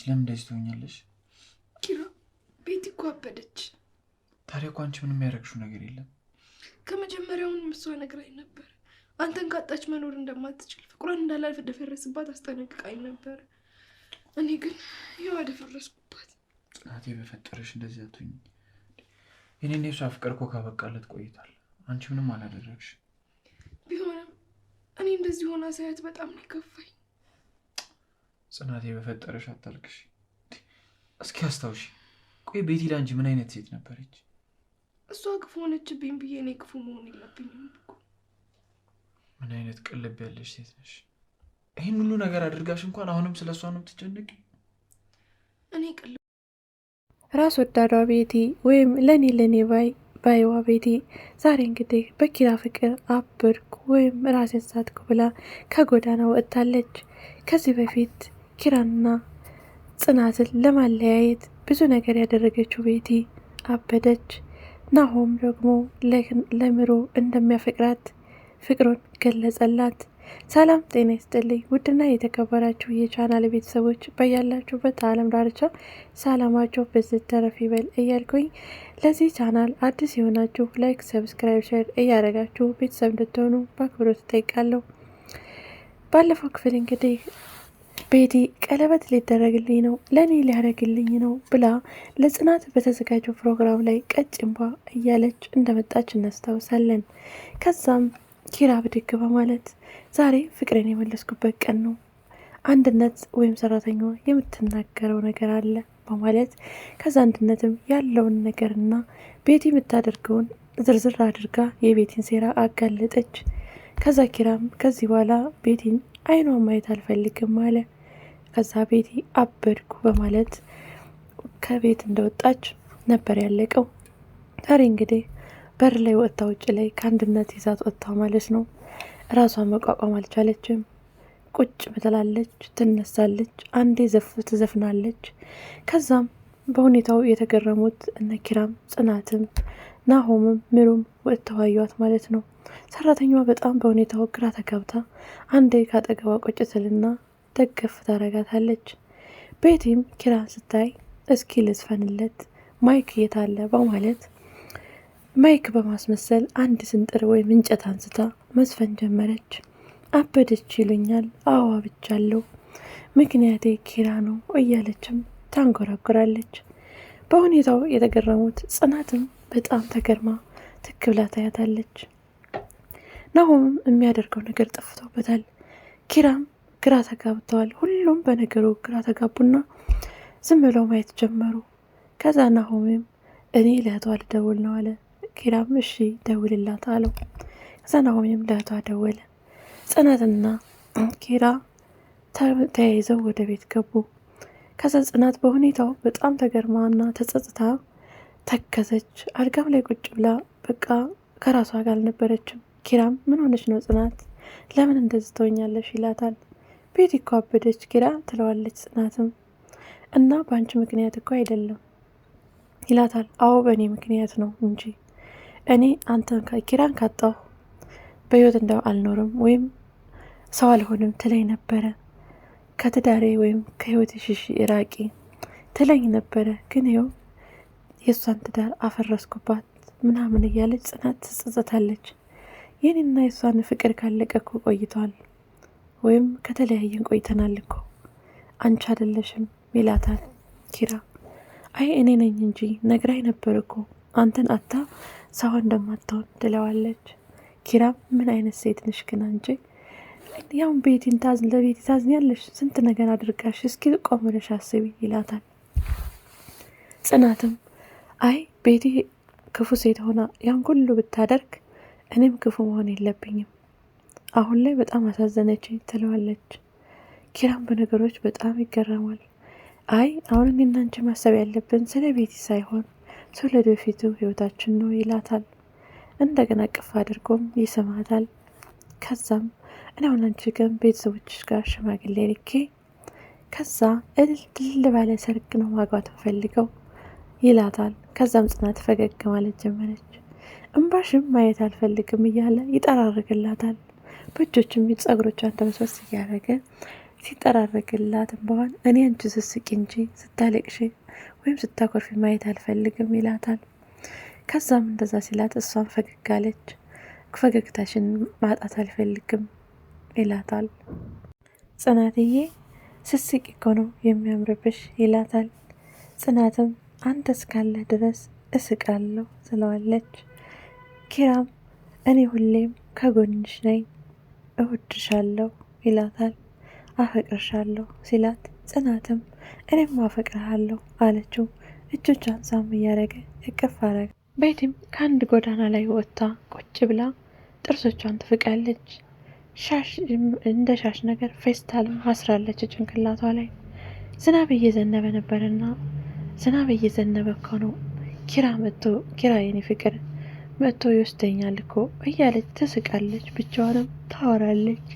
ለምን እንደዚህ ትሆኛለሽ? ኪራ፣ ቤቲ እኮ አበደች። ታዲያ እኮ አንቺ ምንም ያደረግሽው ነገር የለም። ከመጀመሪያውንም እሷ ነግራኝ ነበር። አንተን ካጣች መኖር እንደማትችል፣ ፍቅሯን እንዳላልፍ ደፈረስባት አስጠነቅቃኝ ነበር። እኔ ግን ይኸው አደፈረስኩባት። ጽናቴ፣ በፈጠረሽ እንደዚህ አትሁኝ። የኔና የሷ ፍቅር እኮ ካበቃለት ቆይቷል። አንቺ ምንም አላደረግሽ። ቢሆንም እኔ እንደዚህ ሆና ሳያት በጣም ነው የከፋኝ። ጽናቴ፣ በፈጠረሽ አታልቅሽ። እስኪ አስታውሺ። ቆይ ቤቲ ለአንቺ ምን አይነት ሴት ነበረች? እሷ ክፉ ሆነችብኝ ብዬ እኔ ክፉ መሆን የለብኝም እኮ። ምን አይነት ቅልብ ያለሽ ሴት ነሽ! ይህን ሁሉ ነገር አድርጋሽ እንኳን አሁንም ስለ እሷ ነው የምትጨነቂ? እኔ ቅልብ ራስ ወዳዷ ቤቲ ወይም ለኔ ለኔ ባይ ባይዋ ቤቲ ዛሬ እንግዲህ በኪራ ፍቅር አበድኩ ወይም ራሴን ሳትኩ ብላ ከጎዳና ወጥታለች። ከዚህ በፊት ኪራና ጽናትን ለማለያየት ብዙ ነገር ያደረገችው ቤቲ አበደች። ናሆም ደግሞ ለምሮ እንደሚያፈቅራት ፍቅሩን ገለጸላት። ሰላም ጤና ይስጥልኝ ውድና የተከበራችሁ የቻናል ቤተሰቦች፣ በያላችሁበት ዓለም ዳርቻ ሰላማችሁ ብዝት ተረፍ ይበል እያልኩኝ፣ ለዚህ ቻናል አዲስ የሆናችሁ like፣ subscribe፣ share እያደረጋችሁ ቤተሰብ እንድትሆኑ በአክብሮት እጠይቃለሁ። ባለፈው ክፍል እንግዲህ ቤቲ ቀለበት ሊደረግልኝ ነው፣ ለእኔ ሊያደርግልኝ ነው ብላ ለጽናት በተዘጋጀው ፕሮግራም ላይ ቀጭንቧ እያለች እንደመጣች እናስታውሳለን። ከዛም ኪራ ብድግ በማለት ዛሬ ፍቅሬን የመለስኩበት ቀን ነው፣ አንድነት ወይም ሰራተኛዋ የምትናገረው ነገር አለ በማለት፣ ከዛ አንድነትም ያለውን ነገርና ቤቲ የምታደርገውን ዝርዝር አድርጋ የቤቲን ሴራ አጋለጠች። ከዛ ኪራም ከዚህ በኋላ ቤቲን አይኗን ማየት አልፈልግም አለ። ከዛ ቤቲ አበድኩ በማለት ከቤት እንደወጣች ነበር ያለቀው። ዛሬ እንግዲህ በር ላይ ወጥታ ውጭ ላይ ከአንድነት ይዛት ወጥታ ማለት ነው። ራሷን መቋቋም አልቻለችም። ቁጭ ትላለች፣ ትነሳለች፣ አንዴ ዘፍ ትዘፍናለች። ከዛም በሁኔታው የተገረሙት እነ ኪራም፣ ጽናትም፣ ናሆምም ምሩም ወጥተው አዩዋት ማለት ነው። ሰራተኛዋ በጣም በሁኔታው ግራ ተጋብታ አንዴ ካጠገቧ ቁጭ ትልና ደገፍ ታረጋታለች። ቤቲም ኪራን ስታይ እስኪ ልዝፈንለት፣ mic የት አለ በማለት mic በማስመሰል አንድ ስንጥር ወይም እንጨት አንስታ መዝፈን ጀመረች። አበደች ይሉኛል፣ አዎ አብጃለሁ፣ ምክንያቴ ኪራ ነው እያለችም ታንጎራጉራለች። በሁኔታው የተገረሙት ጽናትም በጣም ተገርማ ትክ ብላ ታያታለች። ናሆምም የሚያደርገው ነገር ጠፍቶበታል። ኪራም ግራ ተጋብተዋል። ሁሉም በነገሩ ግራ ተጋቡና ዝም ብለው ማየት ጀመሩ። ከዛ ናሆምም እኔ ለእህቷ ልደውል ነው አለ። ኪራም እሺ ደውልላት አለው። ከዛ ናሆምም ለእህቷ ደወለ። ጽናትና ኪራ ተያይዘው ወደ ቤት ገቡ። ከዛ ጽናት በሁኔታው በጣም ተገርማና ተጸጽታ ተከዘች። አልጋም ላይ ቁጭ ብላ በቃ ከራሷ ጋር አልነበረችም። ኪራም ምን ሆነች ነው ጽናት፣ ለምን እንደዚህ ትሆኛለሽ? ይላታል። ቤቲ እኮ አበደች ኪራ ትለዋለች። ጽናትም እና በአንቺ ምክንያት እኮ አይደለም ይላታል። አዎ በእኔ ምክንያት ነው እንጂ፣ እኔ አንተን ኪራን ካጣሁ በህይወት እንደው አልኖርም ወይም ሰው አልሆንም ትለኝ ነበረ። ከትዳሬ ወይም ከህይወት ሽሽ ራቂ ትለኝ ነበረ። ግን ይኸው የእሷን ትዳር አፈረስኩባት ምናምን እያለች ጽናት ትጸጸታለች። የኔና የእሷን ፍቅር ካለቀ እኮ ቆይቷል፣ ወይም ከተለያየን ቆይተናል እኮ፣ አንቺ አይደለሽም ይላታል ኪራ። አይ እኔ ነኝ እንጂ፣ ነግራኝ ነበር እኮ አንተን አታ ሰው እንደማትሆን ትለዋለች። ኪራም ምን አይነት ሴት ነሽ ግን አንቺ? ያውን ቤቲን ታዝን ለቤቲ ታዝኛለሽ፣ ስንት ነገር አድርጋሽ፣ እስኪ ቆም ብለሽ አስቢ ይላታል። ጽናትም አይ ቤቲ ክፉ ሴት ሆና ያን ሁሉ ብታደርግ እኔም ክፉ መሆን የለብኝም፣ አሁን ላይ በጣም አሳዘነች ትለዋለች። ኪራም በነገሮች በጣም ይገረማል። አይ አሁን እኔና አንቺ ማሰብ ያለብን ስለ ቤቲ ሳይሆን ስለ ወደፊቱ ህይወታችን ነው ይላታል። እንደገና ቅፍ አድርጎም ይስማታል። ከዛም እኔ አሁን አንቺ ግን ቤተሰቦችሽ ጋር ሽማግሌ ልኬ ከዛ እልል ድል ባለ ሰርግ ነው ማግባት ፈልገው ይላታል። ከዛም ጽናት ፈገግ ማለት ጀመረች። እምባሽም ማየት አልፈልግም እያለ ይጠራርግላታል። በእጆችም ጸጉሮቿን ተበስበስ እያደረገ ሲጠራረግላት እንባዋን እኔ አንቺ ስትስቂ እንጂ ስታለቅሺ ወይም ስታኮርፊ ማየት አልፈልግም ይላታል። ከዛም እንደዛ ሲላት እሷን ፈገግ አለች። ፈገግታሽን ማጣት አልፈልግም ይላታል። ጽናትዬ ስስቂ እኮ ነው የሚያምርብሽ ይላታል። ጽናትም አንተ እስካለህ ድረስ እስቃለሁ ትለዋለች። ኪራም እኔ ሁሌም ከጎንሽ ነኝ፣ እወድሻለሁ ይላታል። አፈቅርሻለሁ ሲላት ጽናትም እኔም አፈቅርሃለሁ አለችው። እጆቿን ሳም እያደረገ እቅፍ አረገ። ቤቲም ከአንድ ጎዳና ላይ ወጥታ ቁጭ ብላ ጥርሶቿን ትፍቃለች። ሻሽ እንደ ሻሽ ነገር ፌስታልም አስራለች ጭንቅላቷ ላይ። ዝናብ እየዘነበ ነበርና ዝናብ እየዘነበ እኮ ነው ኪራ መጥቶ ኪራ የኔ ፍቅር መጥቶ ይወስደኛል እኮ እያለች ትስቃለች፣ ብቻዋንም ታወራለች።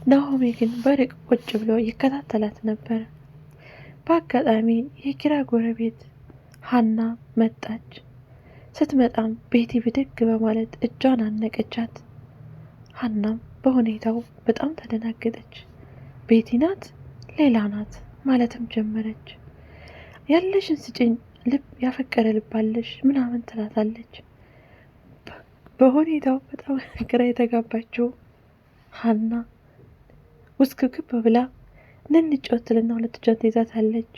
ናሆሜ ግን በርቅ ቁጭ ብሎ ይከታተላት ነበር። በአጋጣሚ የኪራ ጎረቤት ሀና መጣች። ስትመጣም ቤቲ ብድግ በማለት እጇን አነቀቻት። ሀናም በሁኔታው በጣም ተደናገጠች። ቤቲ ናት ሌላ ናት ማለትም ጀመረች። ያለሽን ስጭኝ፣ ልብ ያፈቀረ ልብ አለሽ ምናምን ትላታለች። በሁኔታው በጣም ግራ የተጋባችው ሀና ውስክክብ ብላ እንንጫወት ትልና ሁለት እጇን ትይዛታለች።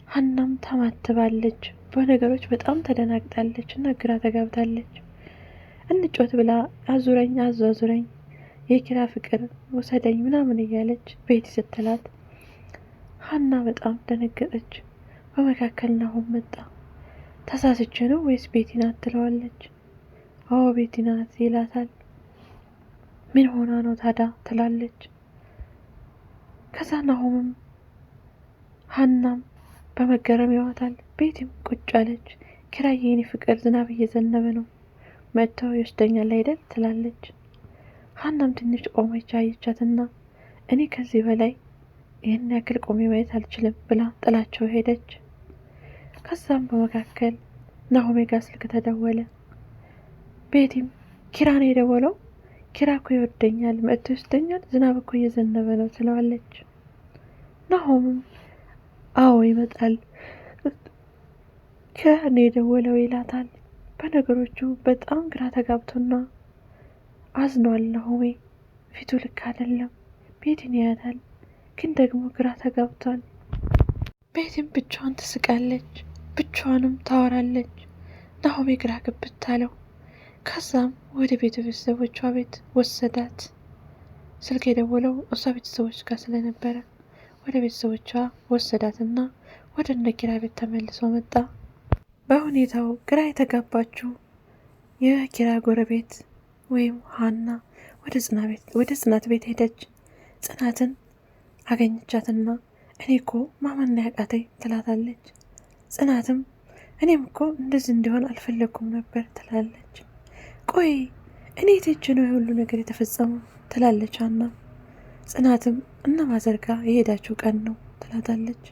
ሀናም ታማትባለች። በነገሮች በጣም ተደናግጣለች እና ግራ ተጋብታለች። እንጫወት ብላ አዙረኝ አዟዙረኝ የኪራ ፍቅር ውሰደኝ ምናምን እያለች ቤቲ ስትላት ሀና በጣም ደነገጠች። በመካከል ናሆም መጣ። ተሳስቼ ነው ወይስ ቤቲ ናት ትለዋለች። አዎ ቤቲ ናት ይላታል። ምን ሆና ነው ታዳ ትላለች። ከዛ ናሆምም ሀናም በመገረም ይዋታል። ቤቲም ቁጭ አለች። ኪራዬ የኔ ፍቅር ዝናብ እየዘነበ ነው መጥተው ይወስደኛል አይደል ትላለች። ሀናም ትንሽ ቆመች። አየቻትና እኔ ከዚህ በላይ ይህን ያክል ቆሜ ማየት አልችልም ብላ ጥላቸው ሄደች። ከዛም በመካከል ናሆሜ ጋር ስልክ ተደወለ። ቤቲም ኪራ ነው የደወለው፣ ኪራ እኮ ይወደኛል፣ መጥቶ ይወስደኛል፣ ዝናብ እኮ እየዘነበ ነው ትለዋለች። ናሆምም አዎ ይመጣል፣ ኪራ ነው የደወለው ይላታል። በነገሮቹ በጣም ግራ ተጋብቶና አዝኗል። ናሆሜ ፊቱ ልክ አይደለም። ቤቲን ያያታል፣ ግን ደግሞ ግራ ተጋብቷል። ቤቲም ብቻዋን ትስቃለች፣ ብቻዋንም ታወራለች። ናሆሜ ግራ ግብት አለው። ከዛም ወደ ቤተ ቤተሰቦቿ ቤት ወሰዳት። ስልክ የደወለው እሷ ቤተሰቦች ጋር ስለነበረ ወደ ቤተሰቦቿ ወሰዳትና ወደ እነ ኪራ ቤት ተመልሶ መጣ። በሁኔታው ግራ የተጋባችው የኪራ ጎረቤት ወይም ሀና ወደ ጽናት ቤት ሄደች። ጽናትን አገኘቻትና እኔ እኮ ማመን ያቃተኝ ትላታለች። ጽናትም እኔም እኮ እንደዚህ እንዲሆን አልፈለግኩም ነበር ትላለች። ቆይ እኔ የት ነው የሁሉ ነገር የተፈጸመው ትላለች ሀና። ጽናትም እነ ማዘርጋ የሄዳችው ቀን ነው ትላታለች።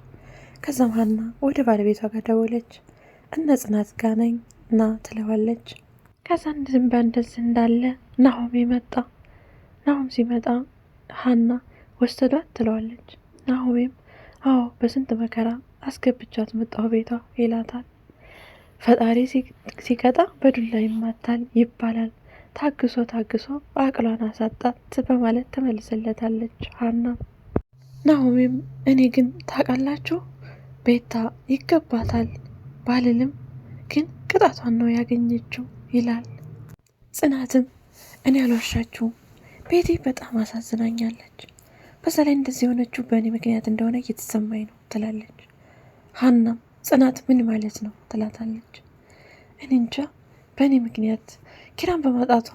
ከዛም ሀና ወደ ባለቤቷ ጋር ደወለች። እነ ጽናት ጋር ነኝ ና ትለዋለች። ከዛ ዝም በእንደዚህ እንዳለ ናሆም መጣ። ናሆም ሲመጣ ሀና ወሰዷት ትለዋለች። ናሆሜም አዎ በስንት መከራ አስገብቻት መጣሁ ቤቷ ይላታል። ፈጣሪ ሲቀጣ በዱላ ይማታል ይባላል። ታግሶ ታግሶ አቅሏን አሳጣት በማለት ትመልስለታለች ሀና። ናሆሜም እኔ ግን ታውቃላችሁ ቤታ ይገባታል ባልልም ግን ቅጣቷን ነው ያገኘችው ይላል። ጽናትም እኔ አልዋሻችሁም ቤቲ በጣም አሳዝናኛለች፣ በዛ ላይ እንደዚህ የሆነችው በእኔ ምክንያት እንደሆነ እየተሰማኝ ነው ትላለች። ሀናም ጽናት ምን ማለት ነው ትላታለች። እኔ እንጃ በእኔ ምክንያት ኪራን በማጣቷ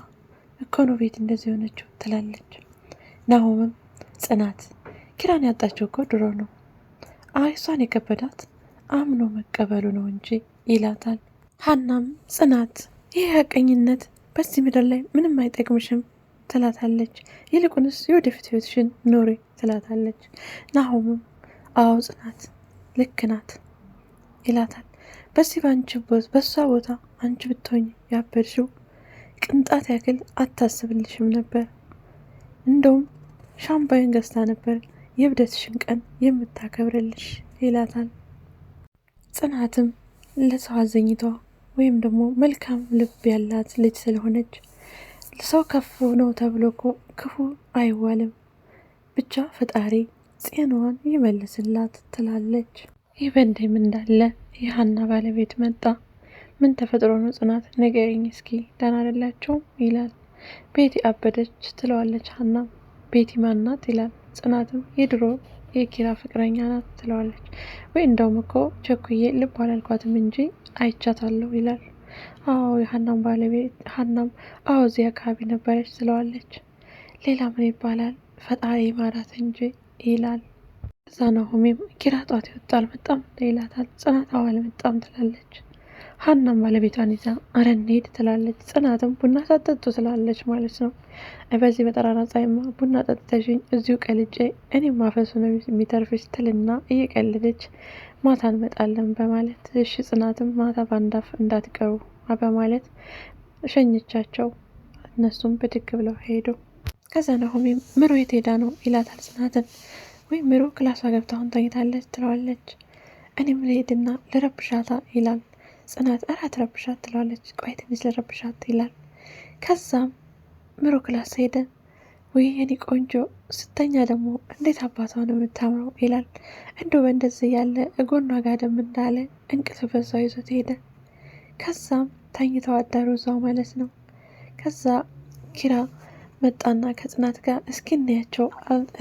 እኮ ነው ቤቲ እንደዚህ የሆነችው ትላለች። ናሆምም ጽናት ኪራን ያጣችው እኮ ድሮ ነው፣ አይ እሷን የከበዳት አምኖ መቀበሉ ነው እንጂ ይላታል። ሀናም ጽናት ይህ ሀቀኝነት በዚህ ምድር ላይ ምንም አይጠቅምሽም ትላታለች። ይልቁንስ የወደፊት ህይወትሽን ኖሪ ትላታለች። ናሆምም አዎ ጽናት ልክ ናት ይላታል። በዚህ በአንቺ በእሷ ቦታ አንቺ ብትሆኝ ያበድሽው ቅንጣት ያክል አታስብልሽም ነበር። እንደውም ሻምፓይን ገዝታ ነበር የእብደትሽን ቀን የምታከብርልሽ ይላታል። ጽናትም ለሰው አዘኝቷ ወይም ደግሞ መልካም ልብ ያላት ልጅ ስለሆነች ሰው ከፍ ነው ተብሎ እኮ ክፉ አይዋልም፣ ብቻ ፈጣሪ ጤናዋን ይመልስላት ትላለች። ይህ በእንዲህም እንዳለ የሀና ባለቤት መጣ። ምን ተፈጥሮ ነው ጽናት ንገሪኝ እስኪ ደህና አይደላቸውም ይላል። ቤቲ አበደች ትለዋለች ሀና። ቤቲ ማናት ይላል። ጽናትም የድሮ የኪራ ፍቅረኛ ናት ትለዋለች። ወይ እንደውም እኮ ቸኩዬ ልብ አላልኳትም እንጂ አይቻታለሁ ይላል። አዎ የሀናም ባለቤት ሀናም አዎ እዚህ አካባቢ ነበረች ትለዋለች። ሌላ ምን ይባላል ፈጣሪ ማራት እንጂ ይላል። እዛ ናሆሜም ኪራ ጧት ይወጣ አልመጣም ይላታል። ጽናት አዎ አልመጣም ትላለች። ሀናም ባለቤቷን ይዛ አረ እንሂድ ትላለች። ጽናትም ቡና ሳትጠጡ ትላለች ማለት ነው። በዚህ በጠራራ ፀሐይማ ቡና ጠጥተሽኝ እዚሁ ቀልጬ እኔም ማፈሱ ነው የሚተርፍሽ ትልና እየቀለደች ማታ እንመጣለን በማለት እሺ ጽናትም ማታ ባንዳፍ እንዳትቀሩ በማለት ሸኘቻቸው። እነሱም ብድግ ብለው ሄዱ። ከዛ ናሆሜም ምሮ የት ሄዳ ነው ይላታል ጽናትን። ወይ ምሮ ክላሷ ገብታ አሁን ተኝታለች ትለዋለች። እኔም ልሄድና ልረብሻታ ይላል። ጽናት ኧረ አትረብሻት ትለዋለች። ቆይ ትንሽ ልረብሻት ይላል። ከዛም ምሮ class ሄደ። ወይ የኔ ቆንጆ ስተኛ ደግሞ እንዴት አባቷ ነው የምታምረው ይላል። እንዲሁ በእንደዚህ ያለ እጎኗ ጋደም እንዳለ እንቅልፍ በዛው ይዞት ሄደ። ከዛም ተኝተው አደሩ እዛው ማለት ነው። ከዛ ኪራ መጣና ከጽናት ጋር እስኪናያቸው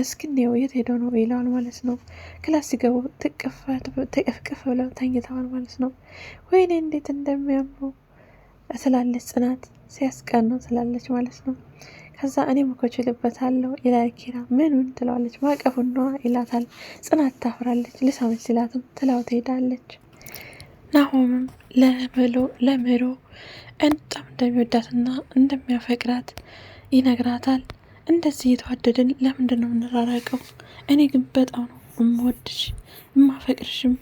እስኪናየው የት ሄደው ነው ይለዋል ማለት ነው። class ሲገቡ ትቅፍቅፍ ብለው ተኝተዋል ማለት ነው። ወይኔ እንዴት እንደሚያምሩ ትላለች ጽናት፣ ሲያስቀኑ ትላለች ማለት ነው። ከዛ እኔም እኮ እችልበታለሁ ይላል ኪራ። ምኑን ትለዋለች። ማቀፉን ነዋ ይላታል። ጽናት ታፍራለች። ልሳመች ሲላትም ትላው ትሄዳለች። ናሆምም ለምሮ በጣም እንደሚወዳትና እንደሚያፈቅራት ይነግራታል። እንደዚህ እየተዋደድን ለምንድን ነው የምንራራቀው? እኔ ግን በጣም ነው እምወድሽ እማፈቅርሽም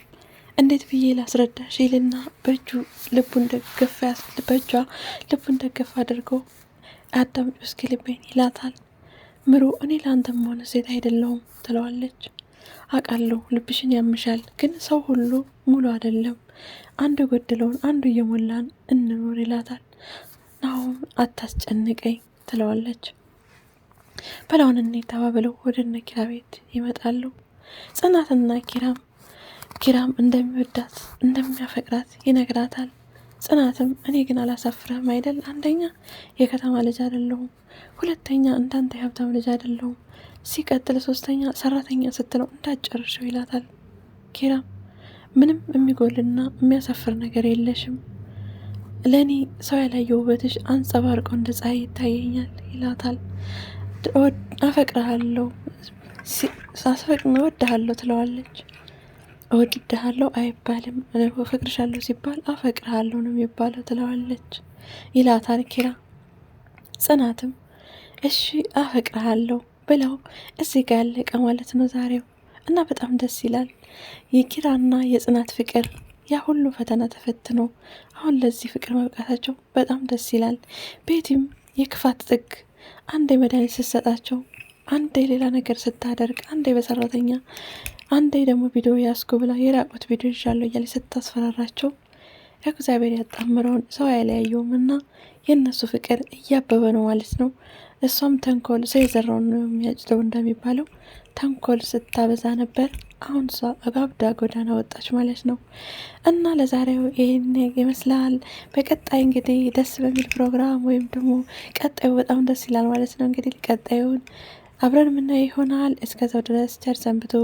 እንዴት ብዬ ላስረዳሽ ይልና በእጁ ልቡን ደገፍ በእጇ ልቡን ደገፍ አድርጎ አዳምጪ እስኪ ልቤን ይላታል። ምሩ እኔ ለአንተም ሆነ ሴት አይደለሁም ትለዋለች። አውቃለሁ ልብሽን ያምሻል፣ ግን ሰው ሁሉ ሙሉ አይደለም። አንዱ የጎደለውን አንዱ እየሞላን እንኖር ይላታል። ናሆም አታስጨንቀኝ ትለዋለች። በላውን እኔ ተባብለው ወደ እነ ኪራ ቤት ይመጣሉ። ጽናትና ኪራም እንደሚወዳት እንደሚያፈቅራት ይነግራታል። ጽናትም እኔ ግን አላሳፍርህም አይደል? አንደኛ የከተማ ልጅ አይደለሁም፣ ሁለተኛ እንዳንተ የሀብታም ልጅ አይደለሁም፣ ሲቀጥል ሶስተኛ ሰራተኛ ስትለው እንዳጨርሸው ይላታል። ኪራም ምንም የሚጎልና የሚያሳፍር ነገር የለሽም፣ ለእኔ ሰው ያላየው ውበትሽ አንጸባርቆ እንደ ፀሐይ ይታየኛል ይላታል። አፈቅርሃለሁ እወድሃለሁ ትለዋለች። እወድሃለሁ አይባልም፣ እፈቅርሻለሁ ሲባል አፈቅርሃለሁ ነው የሚባለው ትለዋለች ይላታል ኪራ። ጽናትም እሺ አፈቅርሃለሁ ብለው እዚህ ጋር ያለቀ ማለት ነው ዛሬው እና በጣም ደስ ይላል። የኪራና የጽናት ፍቅር ያ ሁሉ ፈተና ተፈትኖ አሁን ለዚህ ፍቅር መብቃታቸው በጣም ደስ ይላል። ቤቲም የክፋት ጥግ አንዴ መድኃኒት ስትሰጣቸው፣ አንዴ ሌላ ነገር ስታደርግ፣ አንዴ በሰራተኛ፣ አንዴ ደግሞ ቪዲዮ ያስኩ ብላ የራቁት ቪዲዮ ይዣለሁ እያለች ስታስፈራራቸው እግዚአብሔር ያጣምረውን ሰው አይለያየውም እና የእነሱ ፍቅር እያበበ ነው ማለት ነው። እሷም ተንኮል ሰው የዘራውን ነው የሚያጭደው እንደሚባለው ተንኮል ስታበዛ ነበር። አሁን እሷ አጋብዳ ጎዳና ወጣች ማለት ነው። እና ለዛሬው ይህን ይመስላል። በቀጣይ እንግዲህ ደስ በሚል ፕሮግራም ወይም ደግሞ ቀጣዩ በጣም ደስ ይላል ማለት ነው። እንግዲህ ቀጣዩን አብረን የምናየው ይሆናል። እስከዛው ድረስ ቸር ሰንብቱ።